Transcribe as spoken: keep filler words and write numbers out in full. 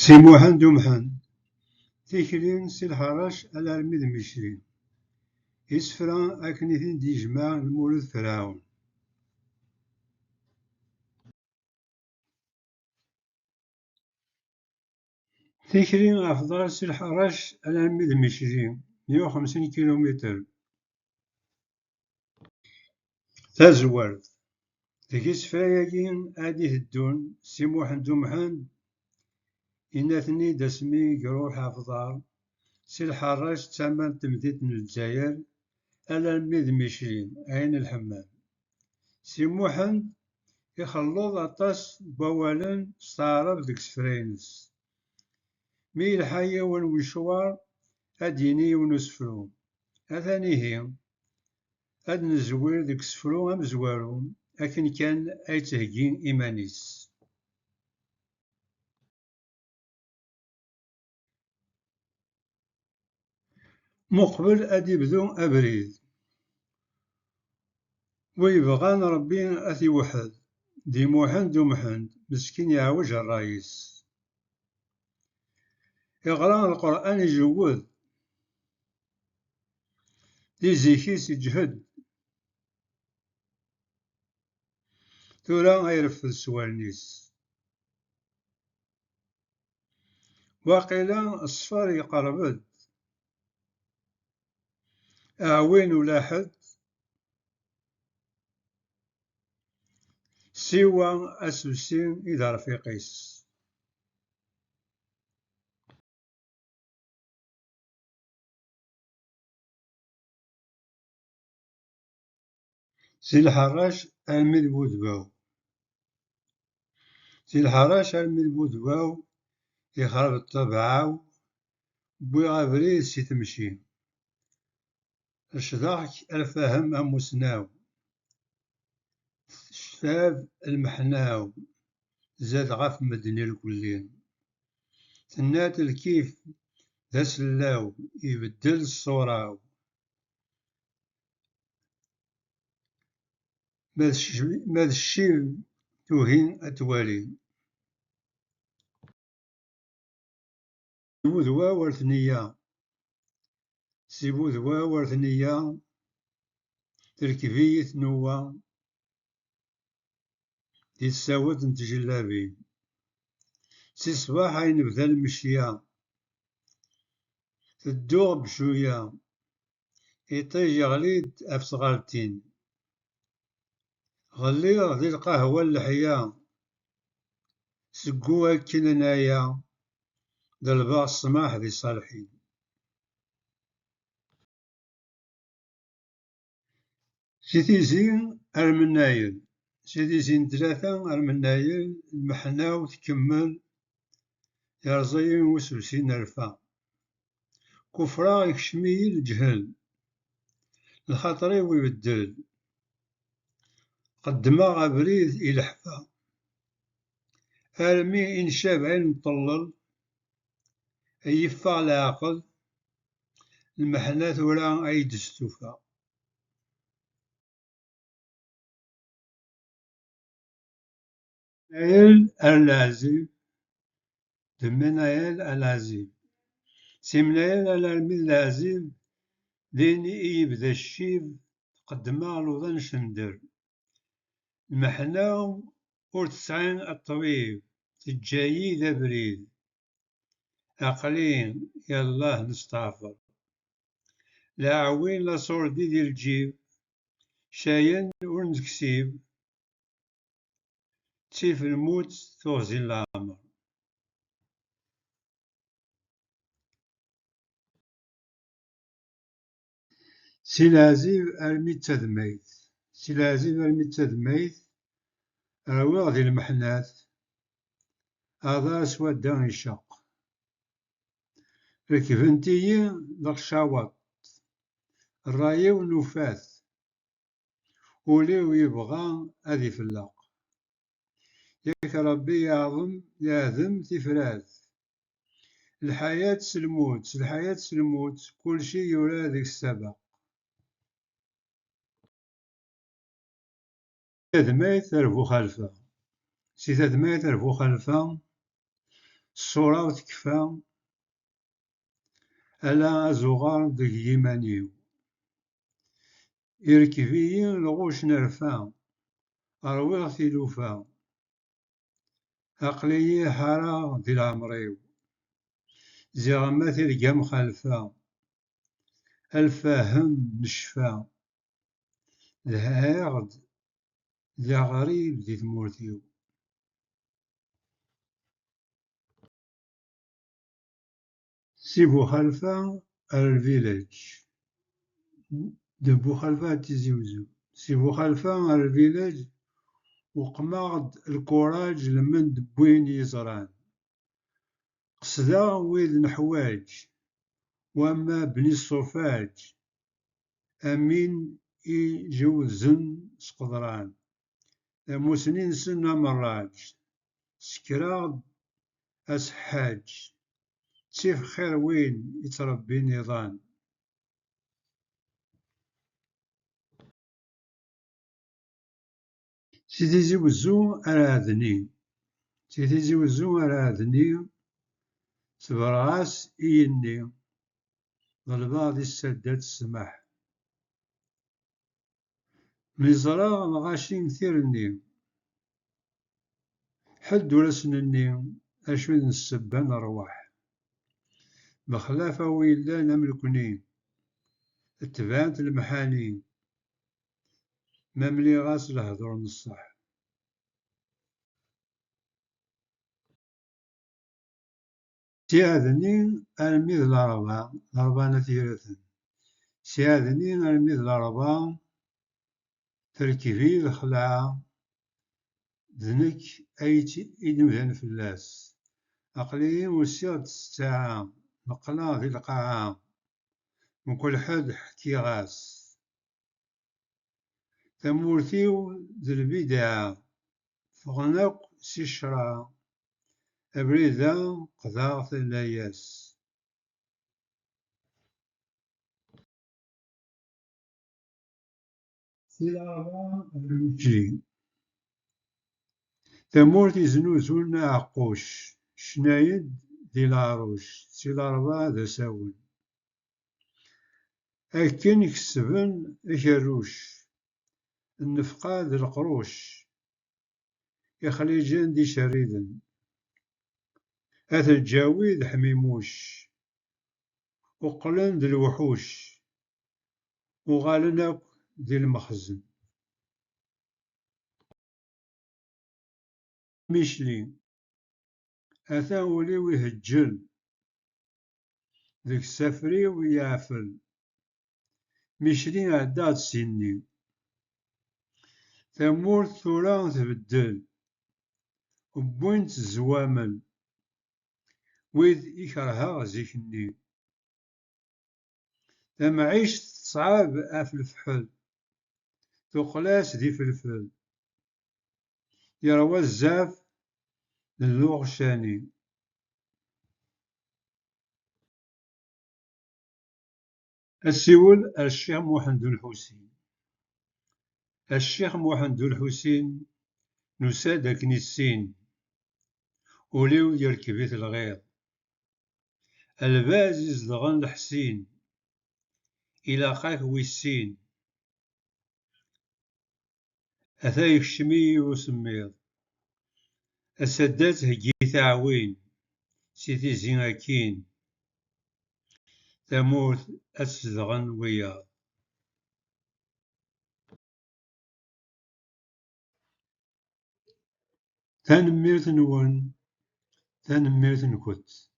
Si Muḥend Umḥend. Tikli si Lḥarac alarmi d Micli. Isefra akken i ten-id-yejmeɛ Lmulud Ferɛun. Tikli ɣef uḍar si Lḥarac alarmi d Micli, meyya u xemsin kilumitr. Tazwart. Deg isefra-agi ad d-iteddun Si Muḥend Umḥend, yenna-ten-id asmi i iruḥ ɣef uḍar si Lḥarac d tama n temdint n Lezzayer alarmi d Micli, Ɛin Lḥemmam. Si Muḥend ixelleḍ aṭas n wawalen s taɛrabt deg isefra-ines. Mi yelḥa yiwen wecwar, ad d-yini yiwen usefru. Atan ihi, ad nezwir deg usefru amezwaru, akken kan ay yettheggi iman-is. Muqbel ad d-ibdu abrid, wi yebɣan Ṛebbi ad t-iweḥḥed, di Muḥend Umḥend, meskin yeɛwej ṛṛay-is. Iɣra Lqur'an, ijewwed, di zik-is iǧhed, tura ay ireffed s wallen-is. Waqila ṣṣfer yeqreb-d, aɛwin ulaḥed, siwa asebsi i d arfiq-is. Si Lḥarac armi d Budbaw. Si Lḥarac armi d Budbaw, ixreb ṭṭabeɛ-aw, wwiɣ abrid si temci. Recdeɣ-k a lfahem amusnaw, tecfab lmeḥna-w, zad ɣef medden irkelli. Tenna-d lkif d asellaw, ibeddel ṣṣura-w. Ma d cci-, ma d ccib tugi ad twali. Si Budwaw ar Tneyya, si Budwaw ar Tneyya, terkeb-iyi tnuwa di tsawaḍt n tjellabin. Si ṣṣbeḥ ay nebda lmecya, tedduɣ bcuya, iṭij yeɣli-d ɣef tɣaltin. Ɣelliɣ di lqahwa n leḥya, seg wakken anaya, ḍelbeɣ ssmaḥ di ṣṣalḥin. Si Tizi ar Mennayer, si Tizi n tlata ar Mennayer, lmeḥna-w tkemmel, yerẓa-yi usebsi n rrfa. Kufreɣ ikcem-iyi leǧhel, lxaṭer-iw ibeddel. Qeddmeɣ abrid i leḥfa, armi i ncab ay nṭellel, ay yeffeɣ leɛqel, lmeḥna tura ay d-stufa. Mennayer ar Leɛzib, de Mennayer à Leɛzib. Si Mennayer alarmi d Leɛzib, din i yebda ccib, qeddmeɣ luḍa n cender. Lmeḥna ur tesɛi ṭṭbib, teǧǧa-yi d abrid. Aql-i, yallah nesteɛfer. La ɛwin laṣurdi di lǧib, cayen ur neksib, ttif lmut tuɣzi n leɛmer. Si Leɛzib armi d Tadmayt, si Leɛzib armi d Tadmayt, rwiɣ di lmeḥnat, aḍar swadda iceq. Rekbent-iyi leɣcawaṭ, ṛṛay-iw nufa-t, ul-iw yebɣa ad ifelleq. Yak Ṛebbi yeɛḍem, yeɛdem tifrat. Lḥayat s lmut, s lḥayat s lmut, kulci yura deg-s ssabaq. Tadmayt ar Buxalfa. Si Tadmayt ar Buxalfa, Ṣṣura-w tekfa, ala azuɣer deg yiman-iw. Irkeb-iyi lɣuc nerfa, rwiɣ tilufa. Aql-iyi ḥareɣ di leɛmer-iw, ziɣ ma tirga mxalfa, a lfahem n ccfa, dɛiɣ-d d aɣrib di tmurt-iw. Si Buxalfa ar Lbilaǧ, de Buxalfa à Tizi Ouzou. Si Buxalfa ar Lbilaǧ, uqmeɣ-d lkuraǧ lmend n win yeẓran. Qesdeɣ wid neḥwaǧ, wamma bni ṣṣufaǧ, am win ijewzen s qeḍran. Tamusni-nsen am rraǧ, sekreɣ-d aseḥḥaǧ, ttif xir win ittrebbin iḍan. Si Tizi Wezzu ar Ɛedni, si Tizi Wezzu ar Ɛedni, sebreɣ-as i yigenni, ḍelbeɣ di ssaddat ssmaḥ. Mi ẓriɣ lɣaci n tirni, ḥedd ur as-nenni acu d ssebba n rrwaḥ. Bexlaf a wi yellan am nekni, tebɛent lemḥani, ma mliɣ-as lehdur n ṣṣeḥ. Si Ɛedni armi d Larebɛa, Larebɛa n At Yiraten. Si Ɛedni armi d Larebɛa, terkeb-iyi lxelɛa, d nekk ay tt-, i d-nudan fell-as. Aql-iyi usiɣ-d s ssaɛa, neqleɣ di lqaɛa, mkul ḥedd ḥkiɣ-as. Tamurt-iw d lbidɛa, ffɣen akk si ccṛeɛ, abrid-a qeḍɛeɣ-t layas. Si Larebɛa ar Micli. Tamurt iznuzun aɛeqquc, ccna-d di leɛruc, si Larebɛa d asawen. Akken kesben akerruc, nnefqa d leqruc, ixliǧen d icerriden. At Lǧawi d Ḥmimuc, uqqlen d lewḥuc, uɣalen akk di lmexzen. Micli, ata ul-iw iheǧǧel, deg ssafri-w yeɛfel. Micli ɛeddaɣ-d s-inni. Tamurt tura tbeddel, wwin-tt zzwamen, wid i kerheɣ zik-nni. Tamɛict teṣɛeb ɣef lefḥel, tuqqel-as d ifelfel, yerwa zzaf d luɣ cani. Asiwel ar Ccix Muḥend Ulḥusin. A Ccix Muḥend Ulḥusin, nusa-d akken i sin, ul-iw yerkeb-it lɣiḍ. A lbaz izedɣen leḥsin, ilaq-ak wis sin. Ata yekcem-iyi usemmiḍ. Ass-a d theggi taɛwin, si tizi akkin, tamurt ad tt-zedɣen wiyaḍ. Tanemmirt-nwen, tanemmirt-nkent.